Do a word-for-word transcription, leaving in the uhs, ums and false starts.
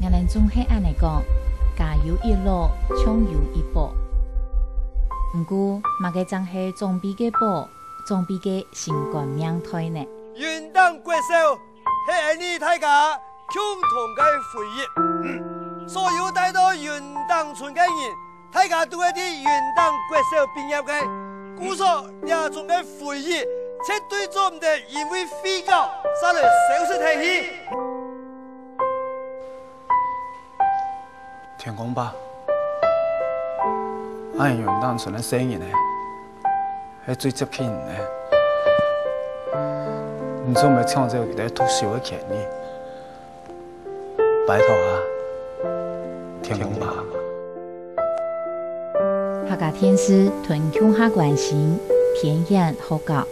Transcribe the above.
𠊎等總係恁呢講，家有一老，長有一寶。毋過，麼个正係長輩个寶，長輩个心肝命袋呢？雲頂國小係𠊎俚大家共同个回憶。所有戴到雲頂村个人，大家都會在雲頂國小畢業个。故所這種个回憶，絕對做毋得因為廢校煞來消失忒去。天公伯，𠊎雲頂村个細人仔，係最接近你个。你做毋得搶走佢兜讀書个權利。拜託啊，天公伯。客家電視同共下關心偏鄉學校。